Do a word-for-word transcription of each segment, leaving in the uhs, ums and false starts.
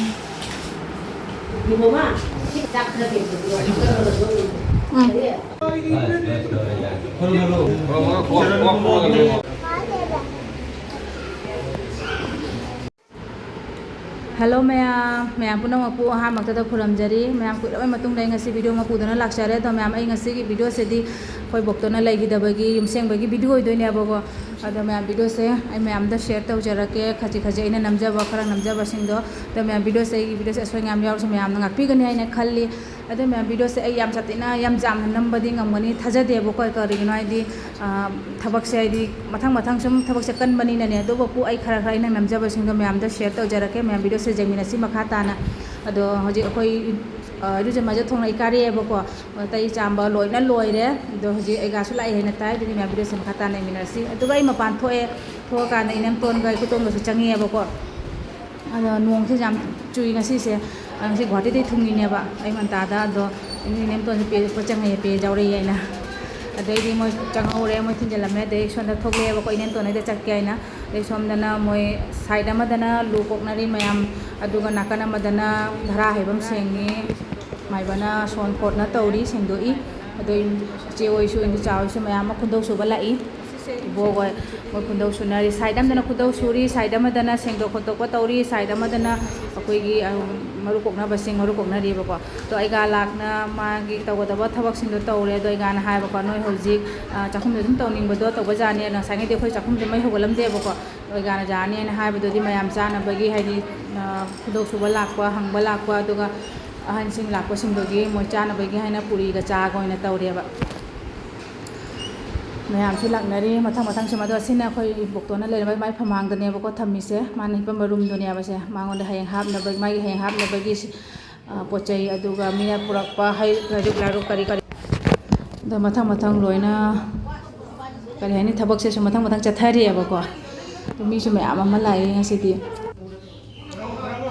ꯎꯝ꯫ Hello ꯃꯌꯥꯝ, ꯃꯌꯥꯝ ꯄꯨꯝꯅꯃꯛꯄꯨ ꯑꯍꯥꯟꯕꯃꯛꯇꯗ ꯈꯨꯔꯨꯝꯖꯔꯤ꯫ ꯃꯌꯥꯝ ꯀꯨꯏꯔꯕ ꯃꯇꯨꯡꯗ ꯑꯩ ꯉꯁꯤ video ꯑꯃ ꯄꯨꯗꯨꯅ ꯂꯥꯛꯆꯔꯦ꯫ ꯑꯗꯣ ꯃꯌꯥꯝ, ꯑꯩ ꯉꯁꯤꯒꯤ videoꯁꯤꯗꯤ ꯑꯩꯈꯣꯏ ꯕꯣꯛꯇꯣꯅ ꯂꯩꯈꯤꯗꯕꯒꯤ ꯌꯨꯝꯁꯦꯡꯕꯒꯤ video ꯑꯣꯏꯗꯣꯏꯅꯦꯕꯀꯣ꯫ ꯑꯗꯣ ꯃꯌꯥꯝ, videoꯁꯦ ꯑꯩ ꯃꯌꯥꯝꯗ share ꯇꯧꯖꯔꯛꯀꯦ, ꯈꯖꯤꯛ ꯈꯖꯤꯛ ꯑꯩꯅ ꯅꯝꯖꯕ, ꯈꯔ ꯅꯝꯖꯕꯁꯤꯡꯗꯣ꯫ ꯑꯗꯣ ꯃꯌꯥꯝ, videoꯁꯦ, ꯑꯩꯒꯤ videoꯁꯦ ꯑꯁꯣꯏ ꯑꯉꯥꯝ ꯌꯥꯎꯔꯁꯨ ꯃꯌꯥꯝꯅ ꯉꯥꯛꯄꯤꯒꯅꯤ ꯍꯥꯏꯅ ꯈꯜꯂꯤ꯫ ꯑꯗꯣ ꯃꯌꯥꯝ, videoꯁꯦ ꯑꯩ ꯌꯥꯝ ꯁꯥꯊꯤꯅ, ꯌꯥꯝ ꯌꯥꯝꯅ ꯅꯝꯕꯗꯤ ꯉꯝꯒꯅꯤ ꯊꯥꯖꯗꯦꯕꯀꯣ꯫ ꯀꯔꯤꯒꯤꯅꯣ ꯍꯥꯏꯗꯤ, ꯑ, ꯊꯕꯛꯁꯦ ꯍꯥꯏꯗꯤ ꯃꯊꯪ ꯃꯊꯪ ꯁꯨꯝ ꯊꯕꯛꯁꯦ ꯀꯟꯕꯅꯤꯅꯅꯦ꯫ ꯑꯗꯨꯕꯨ ꯑꯩ ꯈꯔ ꯈꯔ ꯑꯩꯅ ꯅꯝꯖꯕꯁꯤꯡꯗꯣ ꯃꯌꯥꯝꯗ share ꯇꯧꯖꯔꯛꯀꯦ꯫ ꯃꯌꯥꯝ, videoꯁꯦ ꯌꯦꯡꯃꯤꯟꯅꯁꯤ ꯃꯈꯥ ꯇꯥꯅ꯫ ꯑꯗꯣ ꯍꯧꯖꯤꯛ ꯑꯩꯈꯣꯏ, ꯑ, ꯏꯔꯨꯖ ꯃꯥꯏꯖ ꯊꯣꯡꯅ ꯑꯩ ꯀꯥꯔꯛꯑꯦꯕꯀꯣ꯫ ꯇꯩ ꯆꯥꯝꯕ ꯂꯣꯏꯅ ꯂꯣꯏꯔꯦ꯫ ꯑꯗꯣ ꯍꯧꯖꯤꯛ ꯑꯩꯒꯥꯁꯨ ꯂꯥꯛꯑꯦ ꯍꯥꯏꯅ ꯇꯥꯏ꯫ ꯑꯗꯨꯗꯤ ꯃꯌꯥꯝ, videoꯁꯦ ꯃꯈꯥ ꯇꯥꯅ ꯌꯦꯡꯃꯤꯟꯅꯔꯁꯤ꯫ ꯑꯗꯨꯒ ꯑꯩ ꯃꯄꯥꯟ ꯊꯣꯛꯑꯦ꯫ ꯊꯣꯛꯑꯀꯥꯟꯗ ꯏꯅꯦꯝꯇꯣꯟꯒ ꯏꯀꯨꯇꯣꯟꯒꯁꯨ ꯆꯪꯉꯛꯑꯦꯕꯀꯣ꯫ ꯑꯗꯣ ꯅꯣꯡꯁꯦ ꯌꯥꯝ ꯆꯨꯏ ꯉꯁꯤꯁꯦ꯫ ꯑ, ꯉꯁꯤ ꯒꯨꯍꯥꯇꯤꯗꯒꯤ ꯊꯨꯡꯉꯤꯅꯦꯕ ꯑꯌꯨꯛ ꯉꯟꯇꯥꯗ꯫ ꯑꯗꯣ ꯏꯅꯦꯝꯇꯣꯟꯁꯦ ꯄꯦ-, ꯄꯣꯠ ꯆꯪꯉꯛꯑꯦ, ꯄꯦ ꯌꯥꯎꯔꯛꯑꯦ ꯍꯥꯏꯅ꯫ ꯑꯗꯩꯗꯤ ꯃꯣꯏ ꯆꯪꯍꯧꯔꯦ, ꯃꯣꯏ ꯊꯤꯟꯖꯜꯂꯝꯃꯦ꯫ ꯑꯗꯩ ꯁꯣꯝꯗ ꯊꯣꯛꯂꯛꯑꯦꯕꯀꯣ, ꯏꯅꯦꯝꯇꯣꯟ ꯍꯣꯏꯗ ꯆꯠꯀꯦ ꯍꯥꯏꯅ꯫ ꯑꯗꯩ ꯁꯣꯝꯗꯅ ꯃꯣꯏ side ꯑꯃꯗꯅ ꯂꯨ ꯀꯣꯛꯅꯔꯤ ꯃꯌꯥꯝ, ꯑꯗꯨꯒ ꯅꯥꯀꯟ ꯑꯃꯗꯅ ꯙꯔꯥ ꯍꯩꯕꯝ ꯁꯦꯡꯉꯤ꯫ ꯃꯥꯏꯕꯅ ꯁꯣꯟ ꯈꯣꯠꯅ ꯇꯧꯔꯤ, ꯁꯦꯡꯗꯣꯛꯏ꯫ ꯑꯗꯣ ꯏꯆꯦ ꯍꯣꯏꯁꯨ, ꯏꯆꯥ ꯍꯣꯏꯁꯨ ꯃꯌꯥꯝ ꯑꯃ ꯈꯨꯟꯗꯧ ꯁꯨꯕ ꯂꯥꯛꯏ꯫ ꯏꯕꯣꯛ ꯍꯣꯏ, ꯃꯣꯏ ꯈꯨꯟꯗꯧ ꯁꯨꯅꯔꯤ꯫ Side ꯑꯃꯗꯅ ꯈꯨꯟꯗꯧ ꯁꯨꯔꯤ, side ꯑꯃꯗꯅ ꯁꯦꯡꯗꯣꯛ ꯈꯣꯠꯇꯣꯛꯄ ꯇꯧꯔꯤ, side ꯑꯃꯗꯅ ꯑꯩꯈꯣꯏꯒꯤ, ꯑ, ꯃꯔꯨ ꯀꯣꯛꯅꯕꯁꯤꯡ ꯃꯔꯨ ꯀꯣꯛꯅꯔꯤꯕꯀꯣ꯫ ꯑꯗꯣ ꯑꯩꯒꯥ ꯂꯥꯛꯅ ꯃꯥꯒꯤ ꯇꯧꯒꯗꯕ ꯊꯕꯛꯁꯤꯡꯗꯣ ꯇꯧꯔꯦ꯫ ꯑꯗꯣ ꯑꯩꯒꯥꯅ ꯍꯥꯏꯕꯀꯣ, "ꯅꯣꯏ ꯍꯧꯖꯤꯛ, ꯑ, ꯆꯥꯛꯈꯨꯝꯗ ꯑꯗꯨꯝ ꯇꯧꯅꯤꯡꯕꯗꯣ ꯇꯧꯕ ꯌꯥꯅꯤ꯫ ꯉꯁꯥꯏꯉꯩꯗꯤ ꯑꯩꯈꯣꯏ ꯆꯥꯛꯈꯨꯝꯁꯦ ꯃꯩ ꯍꯧꯒꯠꯂꯝꯗꯦꯕꯀꯣ꯫ ꯑꯣꯏꯒꯥꯅ ꯌꯥꯅꯤ" ꯍꯥꯏꯅ ꯍꯥꯏꯕꯗꯨꯗꯤ ꯃꯌꯥꯝ ꯆꯥꯅꯕꯒꯤ, ꯍꯥꯏꯗꯤ, ꯑ, ꯈꯨꯗꯣꯜ ꯁꯨꯕ ꯂꯥꯛꯄ, ꯍꯪꯕ ꯂꯥꯛꯄ, ꯑꯗꯨꯒ ꯑꯍꯟꯁꯤꯡ ꯂꯥꯛꯄꯁꯤꯡꯗꯨꯒꯤ ꯃꯣꯏ ꯆꯥꯅꯕꯒꯤ ꯍꯥꯏꯅ ꯄꯨꯔꯤꯒ ꯆꯥꯒ ꯑꯣꯏꯅ ꯇꯧꯔꯦꯕ꯫ ꯃꯌꯥꯝꯁꯨ ꯂꯥꯛꯅꯔꯤ ꯃꯊꯪ ꯃꯊꯪ ꯁꯨꯝ꯫ ꯑꯗꯣ ꯑꯁꯤꯅ ꯑꯩꯈꯣꯏ ꯏꯕꯣꯛꯇꯣꯅ ꯂꯩꯔꯝꯕ ꯃꯥꯏ ꯐꯃꯥꯡꯗꯅꯦꯕꯀꯣ ꯊꯝꯃꯤꯁꯦ, ꯃꯥꯅ ꯍꯤꯞꯄꯝꯕ roomꯗꯨꯅꯦꯕꯁꯦ꯫ ꯃꯉꯣꯟꯗ ꯍꯌꯦꯡ ꯍꯥꯞꯅꯕ, ꯃꯥꯒꯤ ꯍꯌꯦꯡ ꯍꯥꯞꯅꯕꯒꯤ ꯁꯤ-, ꯑ, ꯄꯣꯠ ꯆꯩ, ꯑꯗꯨꯒ ꯃꯤꯅ ꯄꯨꯔꯛꯄ ꯍꯩ, ꯂꯥꯏꯔꯨꯛ ꯂꯥꯏꯔꯨꯛ ꯀꯔꯤ ꯀꯔꯤ꯫ ꯑꯗꯣ ꯃꯊꯪ ꯃꯊꯪ ꯂꯣꯏꯅ, ꯀꯔꯤ ꯍꯥꯏꯅꯤ, ꯊꯕꯛꯁꯦ ꯁꯨꯝ ꯃꯊꯪ ꯃꯊꯪ ꯆꯠꯊꯔꯤꯑꯕꯀꯣ꯫ ꯑꯗꯣ ꯃꯤꯁꯨ ꯃꯌꯥꯝ ꯑꯃ ꯂꯥꯛꯑꯦ ꯉꯁꯤꯗꯤ꯫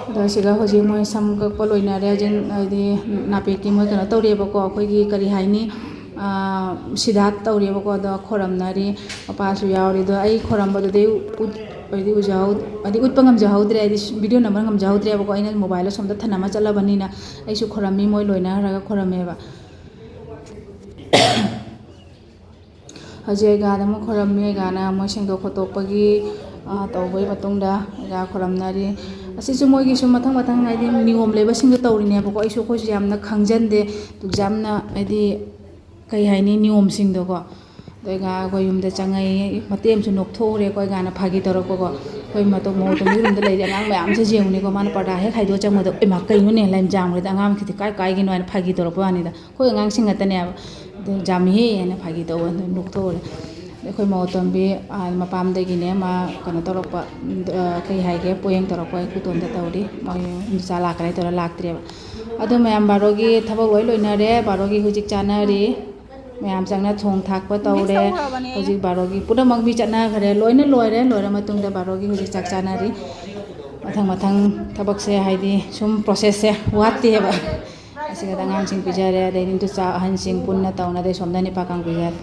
ꯑꯗꯣ ꯁꯤꯗ ꯍꯧꯖꯤꯛ ꯃꯣꯏ ꯁꯝ ꯀꯛꯄ ꯂꯣꯏꯅꯔꯦ, ꯍꯧꯖꯤꯛ ꯍꯥꯏꯗꯤ ꯅꯥꯄꯦꯠꯀꯤ ꯃꯣꯏ ꯀꯩꯅꯣ ꯇꯧꯔꯤꯑꯕꯀꯣ, ꯑꯩꯈꯣꯏꯒꯤ ꯀꯔꯤ ꯍꯥꯏꯅꯤ, ꯑꯥ, ꯁꯤꯗꯥꯠ ꯇꯧꯔꯤꯑꯕꯀꯣ꯫ ꯑꯗꯣ ꯈꯣꯏꯔꯝꯅꯔꯤ, ꯃꯄꯥꯁꯨ ꯌꯥꯎꯔꯤ꯫ ꯑꯗꯣ ꯑꯩ ꯈꯣꯏꯔꯝꯕꯗꯨꯗꯤ ꯎꯠ-, ꯍꯥꯏꯗꯤ ꯎꯖꯍꯧ-, ꯍꯥꯏꯗꯤ ꯎꯠꯄ ꯉꯝꯖꯍꯧꯗ꯭ꯔꯦ, ꯍꯥꯏꯗꯤ video number ꯉꯝꯖꯍꯧꯗ꯭ꯔꯦꯕꯀꯣ꯫ ꯑꯩꯅ mobileꯗꯣ ꯁꯣꯝꯗ ꯊꯅꯝꯃ ꯆꯠꯂꯕꯅꯤꯅ ꯑꯩꯁꯨ ꯈꯣꯏꯔꯝꯃꯤ, ꯃꯣꯏ ꯂꯣꯏꯅꯔꯒ ꯈꯣꯏꯔꯝꯃꯦꯕ꯫ ꯍꯧꯖꯤꯛ ꯑꯩꯒꯥꯗ ꯑꯃꯨꯛ ꯈꯣꯏꯔꯝꯃꯤ, ꯑꯩꯒꯥꯅ ꯃꯣꯏ ꯁꯦꯡꯗꯣꯛ ꯈꯣꯠꯇꯣꯛꯄꯒꯤ, ꯑ, ꯇꯧꯕꯒꯤ ꯃꯇꯨꯡꯗ ꯑꯩꯒꯥ ꯈꯣꯏꯔꯝꯅꯔꯤ꯫ ꯑꯁꯤꯁꯨ ꯃꯣꯏꯒꯤꯁꯨ ꯃꯊꯪ ꯃꯊꯪ ꯍꯥꯏꯗꯤ ꯅꯤꯌꯣꯝ ꯂꯩꯕꯁꯤꯡꯗꯣ ꯇꯧꯔꯤꯅꯦꯕꯀꯣ꯫ ꯑꯩꯁꯨ, ꯑꯩꯈꯣꯏꯁꯨ ꯌꯥꯝꯅ ꯈꯪꯖꯟꯗꯦ, ꯑꯗꯨꯛ ꯌꯥꯝꯅ ꯍꯥꯏꯗꯤ ꯀꯩ ꯍꯥꯏꯅꯤ, ꯅꯤꯌꯣꯝꯁꯤꯡꯗꯣꯀꯣ꯫ ꯑꯗꯣ ꯑꯩꯒꯥ ꯑꯩꯈꯣꯏ ꯌꯨꯝꯗ ꯆꯪꯉꯛꯏ, ꯃꯇꯦꯛ ꯑꯃꯁꯨ ꯅꯣꯛꯊꯣꯛꯎꯔꯦꯀꯣ, ꯑꯩꯒꯥꯅ ꯐꯥꯒꯤ ꯇꯧꯔꯛꯄꯀꯣ꯫ ꯑꯩꯈꯣꯏ ꯃꯇꯧ ꯃꯧ ꯑꯇꯣꯝꯕꯤ ꯔꯨꯝꯗ ꯂꯩꯔꯤ ꯑꯉꯥꯡ ꯃꯌꯥꯝꯁꯦ ꯌꯦꯡꯉꯨꯅꯦꯀꯣ, ꯃꯥꯅ ꯄꯔꯗꯥ ꯍꯦꯛ ꯍꯥꯏꯗꯣꯛꯑ ꯆꯪꯕꯗ, "ꯏꯃꯥ, ꯀꯩꯅꯣꯅꯦ, ꯂꯥꯏꯃ ꯖꯥꯝꯈ꯭ꯔꯦꯗ, ꯑꯉꯥꯡ ꯃꯈꯩꯗꯤ ꯀꯥꯏ ꯀꯥꯏꯒꯤꯅꯣ?" ꯍꯥꯏꯅ ꯐꯥꯒꯤ ꯇꯧꯔꯛꯄ ꯋꯥꯅꯤꯗ꯫ ꯑꯩꯈꯣꯏ ꯑꯉꯥꯡꯁꯤꯡ ꯉꯥꯛꯇꯅꯦꯕ꯫ ꯑꯗꯨ "ꯖꯥꯝꯃꯤꯍꯦ" ꯍꯥꯏꯅ ꯐꯥꯒꯤ ꯇꯧꯕ, ꯑꯗꯨ ꯅꯣꯛꯊꯣꯛꯎꯔꯦ꯫ ꯑꯩꯈꯣꯏ ꯃꯧ ꯑꯇꯣꯝꯕꯤ, ꯑꯥ, ꯃꯄꯥꯝꯗꯒꯤꯅꯦ, ꯃꯥ ꯀꯩꯅꯣ ꯇꯧꯔꯛꯄ, ꯑꯥ, ꯀꯩ ꯍꯥꯏꯒꯦ, ꯄꯣꯌꯦꯡ ꯇꯧꯔꯛꯄ, ꯑꯩ ꯈꯨꯇꯣꯟꯗ ꯇꯧꯔꯤ꯫ ꯃꯣꯏ ꯏꯆꯥ ꯂꯥꯛꯀꯅꯤ ꯇꯧꯔ ꯂꯥꯛꯇ꯭ꯔꯦꯕ꯫ ꯑꯗꯨ ꯃꯌꯥꯝ ꯕꯥꯔꯣꯒꯤ ꯊꯕꯛ ꯂꯣꯏ ꯂꯣꯏꯅꯔꯦ, ꯕꯥꯔꯣꯒꯤ ꯍꯧꯖꯤꯛ ꯆꯥꯅꯔꯤ꯫ ꯃꯌꯥꯝ ꯆꯪꯅ ꯊꯣꯡ ꯊꯥꯛꯄ ꯇꯧꯔꯦ꯫ ꯍꯧꯖꯤꯛ ꯕꯥꯔꯣꯒꯤ ꯄꯨꯝꯅꯃꯛ ꯃꯤ ꯆꯠꯅꯈ꯭ꯔꯦ, ꯂꯣꯏꯅ ꯂꯣꯏꯔꯦ꯫ ꯂꯣꯏꯔ ꯃꯇꯨꯡꯗ ꯕꯥꯔꯣꯒꯤ ꯍꯧꯖꯤꯛ ꯆꯥꯛ ꯆꯥꯅꯔꯤ꯫ ꯃꯊꯪ ꯃꯊꯪ ꯊꯕꯛꯁꯦ, ꯍꯥꯏꯗꯤ ꯁꯨꯝ processꯁꯦ ꯋꯥꯠꯇꯦꯕ꯫ ꯑꯁꯤꯗ ꯑꯉꯥꯡꯁꯤꯡ ꯄꯤꯖꯔꯦ, ꯑꯗꯩ ꯏꯟꯗꯣꯆꯥ ꯑꯍꯟꯁꯤꯡ ꯄꯨꯟꯅ ꯇꯧꯅ, ꯑꯗꯩ ꯁꯣꯝꯗ ꯅꯤꯄꯥ ꯀꯥꯡ ꯄꯤꯖꯔꯦ꯫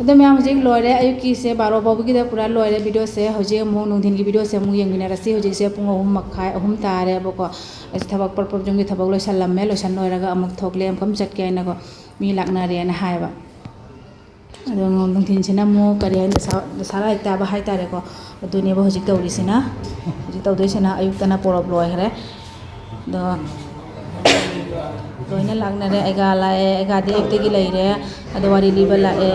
ꯑꯗꯣ ꯃꯌꯥꯝ ꯍꯧꯖꯤꯛ ꯂꯣꯏꯔꯦ, ꯑꯌꯨꯛꯀꯤꯁꯦ ꯕꯥꯔꯣ ꯐꯥꯎꯕꯒꯤꯗ ꯄꯨꯔꯥ ꯂꯣꯏꯔꯦ videoꯁꯦ꯫ ꯍꯧꯖꯤꯛ ꯑꯃꯨꯛ ꯅꯨꯡꯊꯤꯟꯒꯤ videoꯁꯦ ꯑꯃꯨꯛ ꯌꯦꯡꯃꯤꯟꯅꯔꯁꯤ꯫ ꯍꯧꯖꯤꯛꯁꯦ ꯄꯨꯡ ꯑꯍꯨꯝ ꯃꯈꯥꯏ, ꯑꯍꯨꯝ ꯇꯥꯔꯦꯕꯀꯣ꯫ ꯑꯩꯁꯦ ꯊꯕꯛ ꯄꯔꯞ ꯄꯔꯞ ꯌꯨꯝꯒꯤ ꯊꯕꯛ ꯂꯣꯏꯁꯜꯂꯝꯃꯦ, ꯂꯣꯏꯁꯜ ꯂꯣꯏꯔꯒ ꯑꯃꯨꯛ ꯊꯣꯛꯂꯦ, ꯃꯐꯝ ꯆꯠꯀꯦ ꯍꯥꯏꯅꯀꯣ꯫ ꯃꯤ ꯂꯥꯛꯅꯔꯦꯅ ꯍꯥꯏꯌꯦꯕ꯫ ꯑꯗꯣ ꯅꯨꯡꯊꯤꯟꯁꯤꯅ ꯑꯃꯨꯛ ꯀꯔꯤ ꯍꯥꯏꯅꯤ, ꯗꯁꯥ, ꯗꯁꯥ ꯂꯥꯏꯔꯤꯛ ꯇꯥꯕ ꯍꯥꯏꯇꯥꯔꯦꯀꯣ꯫ ꯑꯗꯨꯅꯦꯕ ꯍꯧꯖꯤꯛ ꯇꯧꯔꯤꯁꯤꯅ꯫ ꯍꯧꯖꯤꯛ ꯇꯧꯗꯣꯏꯁꯤꯅ ꯑꯌꯨꯛꯇꯅ ꯄꯣꯔꯣꯞ ꯂꯣꯏꯈ꯭ꯔꯦ꯫ ꯑꯗꯣ ꯂꯣꯏꯅ ꯂꯥꯛꯅꯔꯦ꯫ ꯑꯩꯒꯥ ꯂꯥꯛꯑꯦ, ꯑꯩꯒꯥꯗꯤ ꯑꯌꯨꯛꯇꯒꯤ ꯂꯩꯔꯦ꯫ ꯑꯗꯣ ꯋꯥꯔꯤ ꯂꯤꯕ ꯂꯥꯛꯑꯦ꯫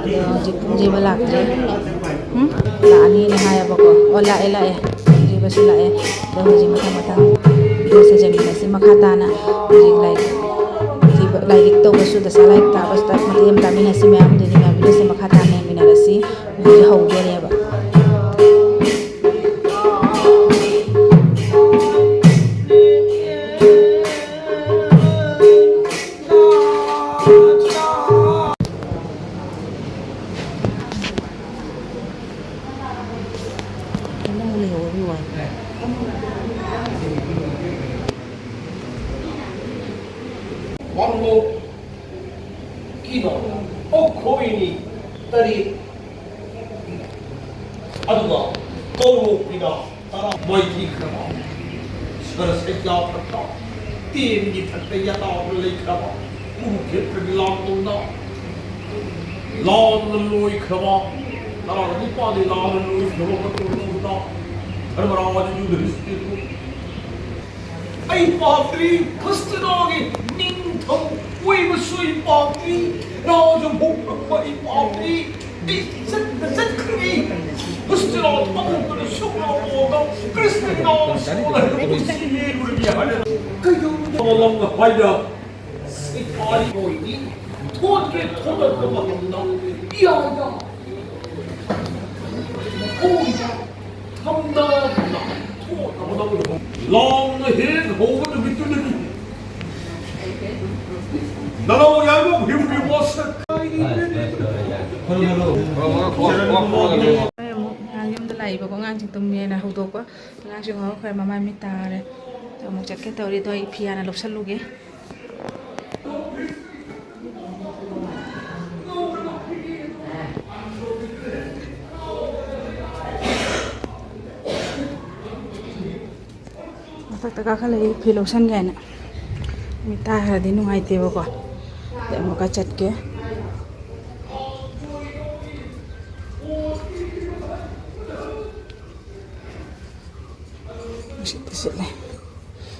ꯑꯗꯣ ꯍꯧꯖꯤꯛ ꯄꯨꯡꯖꯤꯕ ꯂꯥꯛꯇ꯭ꯔꯦ꯫ ꯎꯝ? ꯂꯥꯛꯑꯅꯤꯅ ꯍꯥꯏꯌꯦꯕꯀꯣ꯫ ꯑꯣ, ꯂꯥꯛꯑꯦ, ꯂꯥꯛꯑꯦ꯫ ꯄꯨꯡꯖꯤꯕꯁꯨ ꯂꯥꯛꯑꯦ꯫ ꯑꯗꯣ ꯍꯧꯖꯤꯛ ꯃꯊꯪ ꯃꯊꯪ videoꯁꯦ ꯌꯦꯡꯃꯤꯟꯅꯁꯤ ꯃꯈꯥ ꯇꯥꯅ꯫ ꯍꯧꯖꯤꯛ ꯂꯥꯏꯔꯤꯛ ꯊꯤꯕ, ꯂꯥꯏꯔꯤꯛ ꯇꯧꯕꯁꯨ, ꯗꯁꯥ ꯂꯥꯏꯔꯤꯛ ꯇꯥꯕꯁꯨ ꯃꯇꯦꯡ ꯑꯃ ꯇꯥꯃꯤꯟꯅꯁꯤ ꯃꯌꯥꯝ꯫ ꯑꯗꯨꯗꯤ ꯃꯌꯥꯝ videoꯁꯦ ꯃꯈꯥ ꯇꯥꯅ ꯌꯦꯡꯃꯤꯟꯅꯔꯁꯤ꯫ ꯍꯧꯖꯤꯛ ꯍꯧꯗꯣꯔꯦꯕ꯫ ꯋꯥꯡꯂꯣꯛ ꯀꯤꯅ ꯑꯣꯛꯈꯣꯏꯅꯤ ꯇꯔꯦꯠ, ꯑꯗꯨꯒ ꯇꯣꯞ ꯁꯩꯖꯥꯎ ꯐꯠꯇ ꯇꯦꯟꯒꯤ ꯊꯛꯇ ꯌꯥꯇꯥꯎꯗ ꯂꯩꯈ꯭ꯔꯕ ꯀꯨꯔꯨ ꯈꯦꯇ꯭ꯔꯒꯤ ꯂꯥꯟꯗꯧꯅ ꯂꯥꯟꯅ ꯂꯣꯏꯈ꯭ꯔꯕ ꯇꯔꯥ ꯅꯤꯄꯥꯜꯗꯤ ꯂꯥꯟꯅ ꯂꯣꯏꯈ꯭ꯔꯕ ꯃꯇꯨꯡꯗ ꯙꯔꯃꯔꯥꯖ ꯌꯨꯙꯤꯁꯇꯤꯔꯕꯨ ꯑꯩ ꯄꯥꯝꯗ꯭ꯔꯤ, ꯈ꯭ꯔꯤꯁꯇꯤꯌꯥꯒꯤ ꯅꯤꯡꯊꯧ ꯑꯣꯏꯕꯁꯨ ꯑꯩ ꯄꯥꯝꯗ꯭ꯔꯤ, ꯔꯥꯖ ꯍꯧꯈ꯭ꯔꯛꯄ ꯑꯩ ꯄꯥꯝꯗ꯭ꯔꯤ, ꯑꯩ ꯆꯠꯇ ꯆꯠꯈ꯭ꯔꯅꯤ꯫ ꯈ꯭ꯔꯤꯁꯇꯤꯌꯥ ꯊꯥꯗꯣꯛꯇꯨꯅ ꯁꯨꯛꯂꯥꯎ ꯂꯣꯛꯑꯒ ꯈ꯭ꯔꯤꯁꯇꯤꯌꯥ ꯁꯣꯜꯂ ꯍꯥꯏꯕ ꯁꯤꯔꯨꯔꯒꯦ ꯍꯥꯏꯅ ꯀꯩꯗꯧꯅ ꯂꯝꯅ ꯍꯥꯏꯅ ꯁꯤꯐꯥꯏ ꯑꯣꯏꯅꯤ꯫ ꯊꯣꯛꯀꯦ ꯊꯣꯛꯂꯛꯄ ꯃꯇꯝꯗ ꯏꯌꯥꯗ ꯊꯣꯛꯏꯕ ꯊꯝꯅꯗꯨꯅ ꯊꯣꯛꯅꯕꯗꯧꯅ ꯂꯥꯎꯅ ꯍꯦꯛ ꯍꯧꯕ ꯅꯨꯃꯤꯠꯇꯨꯗꯒꯤ ꯅꯅꯧ ꯌꯥꯏꯃ ꯍꯤꯝꯒꯤ ꯋꯥꯁꯛ ꯑꯩ ꯑꯃꯨꯛ ꯉꯥꯡ ꯌꯨꯝꯗ ꯂꯥꯛꯏꯕꯀꯣ, ꯑꯉꯥꯡꯁꯤꯡ ꯇꯨꯝꯃꯦꯅ ꯍꯧꯗꯣꯛꯄ꯫ ꯑꯉꯥꯡꯁꯤꯡ ꯍꯧꯒꯠꯈ꯭ꯔꯦ, ꯃꯃꯥꯏ ꯃꯤꯠ ꯇꯥꯔꯦ꯫ ꯑꯃꯨꯛ ꯆꯠꯀꯦ ꯇꯧꯔꯤ, ꯑꯗꯣ ꯑꯩ ꯐꯤ ꯍꯥꯟꯅ ꯂꯧꯁꯜꯂꯨꯒꯦ꯫ ꯃꯊꯛꯇ ꯀꯥꯈꯠꯂꯛꯏ ꯐꯤ ꯂꯧꯁꯟꯒꯦ ꯍꯥꯏꯅ꯫ ꯃꯤ ꯇꯥꯈ꯭ꯔꯗꯤ ꯅꯨꯡꯉꯥꯏꯇꯦꯕꯀꯣ꯫ ꯑꯗꯩ ꯑꯃꯨꯛꯀ ꯆꯠꯀꯦ꯫ ꯅꯨꯡꯁꯤꯠꯇꯤ ꯁꯤꯠꯂꯦ꯫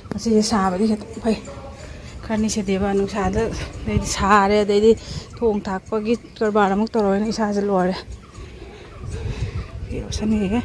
ꯉꯁꯤꯁꯦ ꯁꯥꯕꯗꯤ ꯈꯤꯇꯪ ꯐꯩ꯫ ꯈꯔꯅꯤ ꯁꯤꯗꯦꯕ ꯅꯨꯡꯁꯥꯗ, ꯑꯗꯩꯗꯤ ꯁꯥꯔꯦ, ꯑꯗꯩꯗꯤ ꯊꯣꯡ ꯊꯥꯛꯄꯒꯤ ꯀꯔꯕꯥꯔ ꯑꯃꯨꯛ ꯇꯧꯔꯣꯏꯅ ꯏꯁꯥꯁꯦ ꯂꯣꯏꯔꯦ꯫ ꯐꯤ ꯂꯧꯁꯟꯈꯤꯒꯦ꯫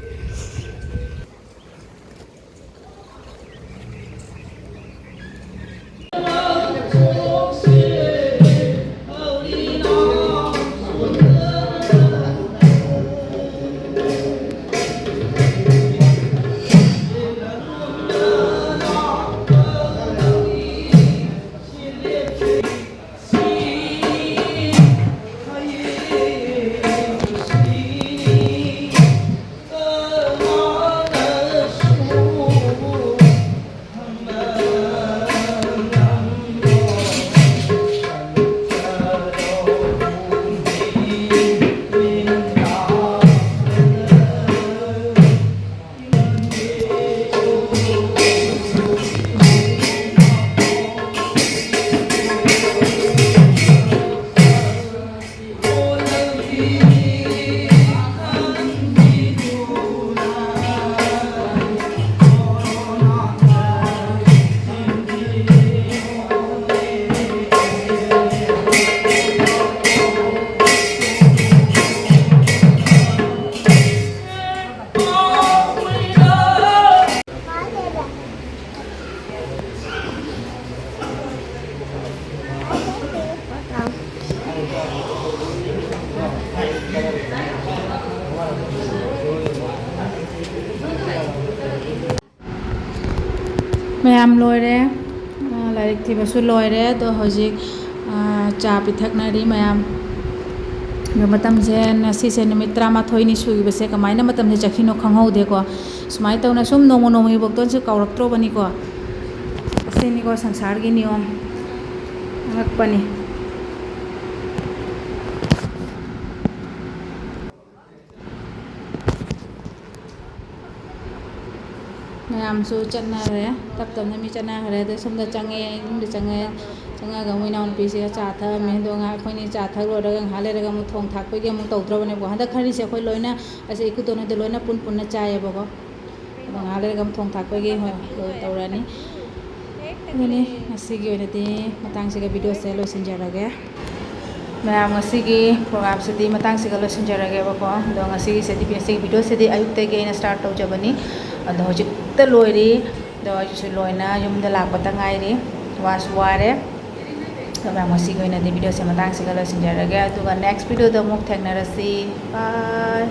ꯃꯌꯥꯝ ꯂꯣꯏꯔꯦ꯫ ꯑ, ꯂꯥꯏꯔꯤꯛ ꯊꯤꯕꯁꯨ ꯂꯣꯏꯔꯦ꯫ ꯑꯗꯣ ꯍꯧꯖꯤꯛ, ꯑ, ꯆꯥ ꯄꯤꯊꯛꯅꯔꯤ ꯃꯌꯥꯝ꯫ ꯑꯗꯣ ꯃꯇꯝꯁꯦ ꯉꯁꯤꯁꯦ ꯅꯨꯃꯤꯠ ꯇꯔꯥꯃꯥꯊꯣꯏꯅꯤ ꯁꯨꯈꯤꯕꯁꯦ, ꯀꯃꯥꯏꯅ ꯃꯇꯝꯁꯦ ꯆꯠꯈꯤꯅꯣ ꯈꯪꯍꯧꯗꯦꯀꯣ꯫ ꯁꯨꯃꯥꯏꯅ ꯇꯧꯅ ꯁꯨꯝ ꯅꯣꯡꯃ ꯅꯣꯡꯃꯒꯤ ꯕꯣꯛꯇꯣꯟꯁꯦ ꯀꯥꯎꯔꯛꯇ꯭ꯔꯣꯕꯅꯤꯀꯣ꯫ ꯑꯁꯤꯅꯤꯀꯣ ꯁꯪꯁꯥꯔꯒꯤ ꯅꯤꯌꯣꯝ꯫ ꯑꯉꯛꯄꯅꯤ꯫ ꯃꯌꯥꯝꯁꯨ ꯆꯠꯅꯈ꯭ꯔꯦ꯫ ꯇꯞ ꯇꯞꯅ ꯃꯤ ꯆꯠꯅꯈ꯭ꯔꯦ꯫ ꯑꯗꯣ ꯁꯣꯝꯗ ꯆꯪꯉꯦ, ꯏꯃꯨꯡꯗ ꯆꯪꯉꯦ꯫ ꯆꯪꯉꯒ ꯑꯃꯨꯛ ꯏꯅꯥꯎꯅꯨꯄꯤꯁꯤꯒ ꯆꯥ ꯊꯛꯑꯝꯃꯦ꯫ ꯑꯗꯣ ꯉꯥꯏꯍꯥꯛ ꯑꯩꯈꯣꯏꯅꯤ ꯆꯥ ꯊꯛ ꯂꯣꯏꯔꯒ ꯉꯥꯏꯍꯥꯛ ꯂꯩꯔꯒ ꯑꯃꯨꯛ ꯊꯣꯡ ꯊꯥꯛꯄꯒꯤ ꯑꯃꯨꯛ ꯇꯧꯗ꯭ꯔꯕꯅꯦꯕꯀꯣ꯫ ꯍꯟꯗꯛ ꯈꯔꯅꯤꯁꯦ ꯑꯩꯈꯣꯏ ꯂꯣꯏꯅ, ꯑꯁꯤ ꯏꯀꯨꯇꯣꯟ ꯍꯣꯏꯗ ꯂꯣꯏꯅ ꯄꯨꯟ ꯄꯨꯟꯅ ꯆꯥꯏꯌꯦꯕꯀꯣ꯫ ꯑꯗꯣ ꯉꯥꯏꯍꯥꯛ ꯂꯩꯔꯒ ꯑꯃꯨꯛ ꯊꯣꯡ ꯊꯥꯛꯄꯒꯤ, ꯍꯣꯏ, ꯇꯧꯔꯅꯤ꯫ ꯑꯗꯨꯅꯤ, ꯉꯁꯤꯒꯤ ꯑꯣꯏꯅꯗꯤ ꯃꯇꯥꯡꯁꯤꯒ ꯚꯤꯗꯤꯑꯣꯁꯦ ꯂꯣꯏꯁꯤꯟꯖꯔꯒꯦ꯫ ꯃꯌꯥꯝ, ꯉꯁꯤꯒꯤ ꯄ꯭ꯔꯣꯒ꯭ꯔꯥꯝꯁꯤꯗꯤ ꯃꯇꯥꯡꯁꯤꯒ ꯂꯣꯏꯁꯤꯟꯖꯔꯒꯦꯕꯀꯣ꯫ ꯑꯗꯣ ꯉꯁꯤꯒꯤꯁꯤꯗꯤ, ꯉꯁꯤꯒꯤ ꯚꯤꯗꯤꯑꯣꯁꯤꯗꯤ ꯑꯌꯨꯛꯇꯒꯤ ꯑꯩꯅ ꯁ꯭ꯇꯥꯔꯠ ꯇꯧꯖꯕꯅꯤ꯫ ꯑꯗꯣ ꯍꯧꯖꯤꯛꯇ ꯂꯣꯏꯔꯤ꯫ ꯑꯗꯣ ꯑꯩꯁꯨ ꯂꯣꯏꯅ ꯌꯨꯝꯗ ꯂꯥꯛꯄꯇ ꯉꯥꯏꯔꯤ꯫ ꯋꯥꯁꯨ ꯋꯥꯔꯦ꯫ ꯑꯗꯣ ꯃꯌꯥꯝ, ꯉꯁꯤꯒꯤ ꯑꯣꯏꯅꯗꯤ ꯚꯤꯗꯤꯑꯣꯁꯦ ꯃꯇꯥꯡꯁꯤꯒ ꯂꯣꯏꯁꯤꯟꯖꯔꯒꯦ꯫ ꯑꯗꯨꯒ ꯅꯦꯛꯁ ꯚꯤꯗꯤꯑꯣꯗ ꯑꯃꯨꯛ ꯊꯦꯡꯅꯔꯁꯤ꯫ ꯕꯥꯏ꯫